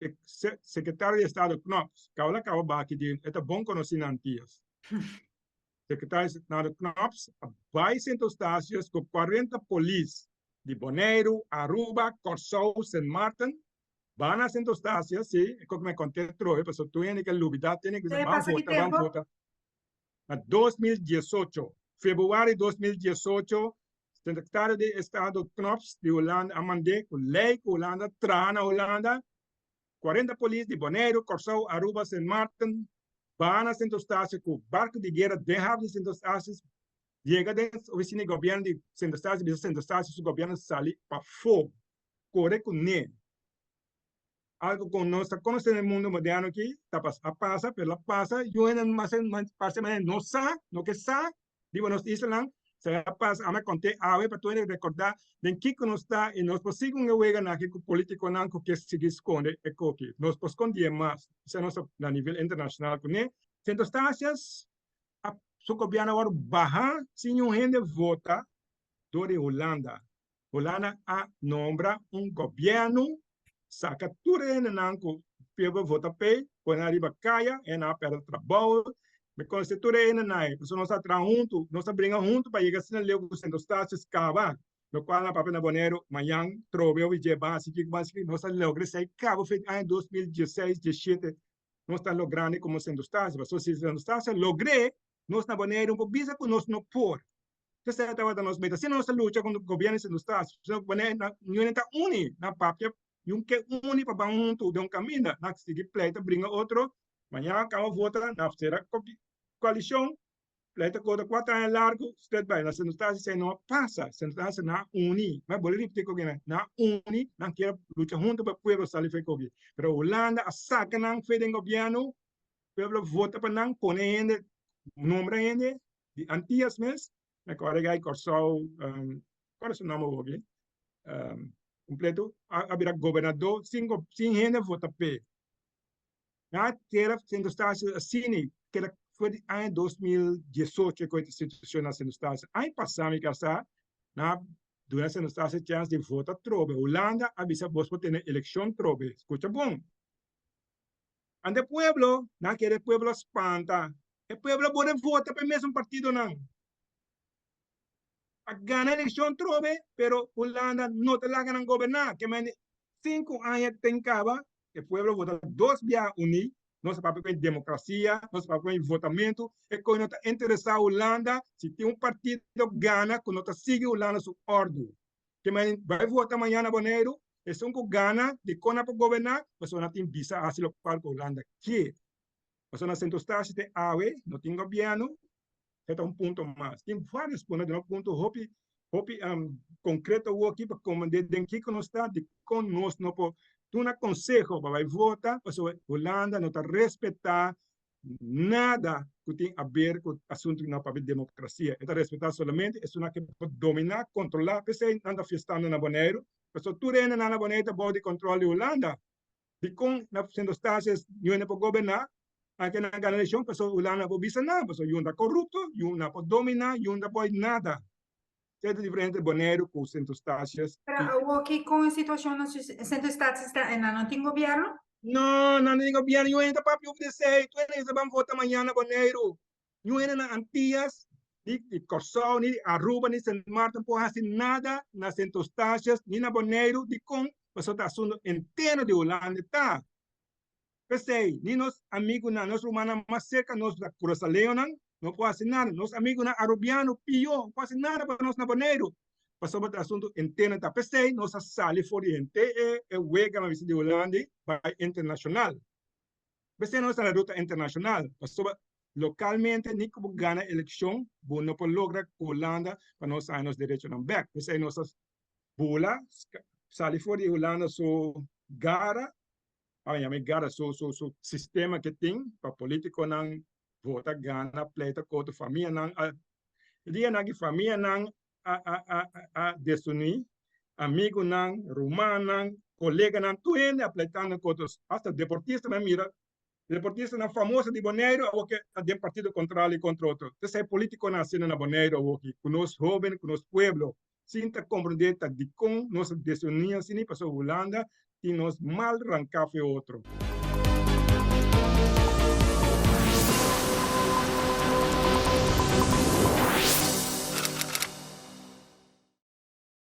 E sekretario di estado Knops, kaba la kaba baki di e ta bon konosí na Antias. Sekretario di estado Knops a bai Sint Eustatius ku 40 polis di Boneiru, Aruba, Kòrsou, Sint Maarten, ba na Sint Eustatius, si, e kos ku mi a kont'é trohe, pasobra tur hende ke lubidá tene ku bisa ban vota, ban vota. Na 2018, februari 2018, Sekretario di Estado Knops di Hulanda a mand'é ku lei ku Hulanda traha na Hulanda, 40 polis di Boneiru, Kòrsou, Aruba, Sint Maarten baha na Sint Eustatius ku barku di guera den haf di Sint Eustatius, yega den ofisina di gobièrnu di Sint Eustatius bisa Sint Eustatius su gobièrnu sali pafó, kore kuné. Algo ku nos ta konosé den mundu moderno aki ta a pasa, pero a pasa, yu hende mas parse manera no sa, no ke sa riba nos islanan, sa a pasa, ami a kont'é awe pa tur hende rekordá den kiko nos ta i nos por sigui un e weganan aki ku politikonan ku ke sigui skonde e koki. Nos por skondié mas, esei nos ta na nivel internashonal kuné. Sint Eustatius a su gobièrnu a wòrdu bahá sin niun hende vota dor di Hulanda. Hulanda a nombra un gobièrnu, saka tur e hendenan ku pueblo vota p'e, pone nan riba kaya, e nan a pèrdè trabou. Mi konosé tur e hendenan ei, pasobra nos a traha huntu, nos a bringa huntu pa yega asina leu ku Sint Eustatius kaba, lokual nan papia na Boneiru, mañan trobe obi dje ban hasi kiko, ban hasi kiko, nos a logra esei kaba fe aña 2016, 17, nos ta logrando komo Sint Eustatius, pasobra si Sint Eustatius a logr'é, nos na Boneiru no por bisa ku nos no por. Esei tabata nos meta. Asina nos a lucha kontra gobièrnu di Sint Eustatius. Pasobra wanneer nan ñunen ta uni, nan papia i un ke uni pa ban huntu den un kaminda. Nan sigui pleita bringa otro. Mañana kaba vota, nan sera koalishon, pleita kota kuater aña largu, stret bai. Na Sint Eustatius esei no a pasa. Sint Eustatius nan a uni. Mi a bolbe ripití koki nan. Nan a uni, nan kier lucha huntu pa e pueblo sali for e koki. Pero Hulanda a saka nan fe den gobièrnu, pueblo vota pa nan, pone hende, nombra hende di Antias mes, mi acorda gai Corsou, cual su nomber hopi, completo, a bira gobernador sin, sin hende vota p'e. Na kera Sint Eustatius asina, keda for di aña 2018 cu e situacion na Sint Eustatius. Aña pasa mi casa, na duna Sint Eustatius chance di vota trobe. Hulanda a bisa bos por tene eleccion trobe. Scucha bon. Ante pueblo, nan kere e pueblo spanta. E pueblo a borde vota pa e mesun partidonan. A gana eleccion trobe, pero Hulanda no ta laga nan goberna. Ke mende 5 aña ten caba, e pueblo vota dos biaha uni. Nos a papia cu democracia, nos a papia cu votamento. E coi no ta interesa Hulanda si tin un partido gana cu no ta sigui Hulanda su ordu. Ke men bai vota mañana na Boneiru, esun ku gana di kon nan por goberná, pasobra nan tin bisa hasi lokual ku Hulanda ke. Pasobra na Sint Eustatius te awe no tin gobièrnu, e ta un punto mas. Tin vários punto, duna un punto hopi hopi konkreto awoki pa komprendé den kiko nos ta, dikon nos no por duna konseho pa bai vota, pasobra Hulanda no ta respetá nada ku tin aber ku asuntu di papia demokrasia. E ta respetá solamente esunnan ke por dominá, kontrolá. P'esei nan ta fiestando na Boneiru, pasobra tur hendenan na Boneiru ta bou di kontrol di Hulanda. Dikon na Sint Eustatius niun hende por goberná, anke nan gana elekshon? Pasobra Hulanda no por bisa nan, pasobra yun ta korupto, yun no por dominá, yun no por nada. Esei ta diferente Boneiru ku Sint Eustatius. Pero awoki kon e situashon na Sint Eustatius ta? Nan no tin gobièrnu? No, nan no tin gobièrnu. Niun hende ta papia over di esei. Tur hende ta ban vota mañana na Boneiru. Niun hende na Antias, ni di Kòrsou, ni di Aruba, ni Sint Maarten por hasi nada na Sint Eustatius, ni na Boneiru. Dikon? Pasobra ta asuntu interno di Hulanda ta. P'esei, ni nos amigunan, nos rumannan mas serka nos ta Kurasaleonan, no por hasi nada. Nos amigunan arubiano, pió, no por hasi nada pa nos na Boneiru, pasobra ta asuntu interno ta. P'esei nos a sali for di henter e wega, mi a bisa, di Hulanda bai internashonal. P'esei nos ta na ruta internashonal, pasobra lokalmente ni ku bo gana elekshon, bo no por logra ku Hulanda pa nos haña nos derechonan bèk. P'esei nos a bula, sali for di Hulanda su gara, a yama e gara su su su sistema ke tin pa politikonan vota gana pleita ku otro famianan a e dianan aki famianan a a a a desuní, amigunan, rumannan, koleganan, tur hende a pleitando ku otro, asta deportistanan mira deportistanan famoso di Boneiru awoki ta den partido kontrali kontra otro. Esei politikonan asina na Boneiru awoki ku nos hoben ku nos pueblo sin ta komprendé ta dikon nos a desuní asina pasobra Hulanda. Tin nos mal ranká fe otro.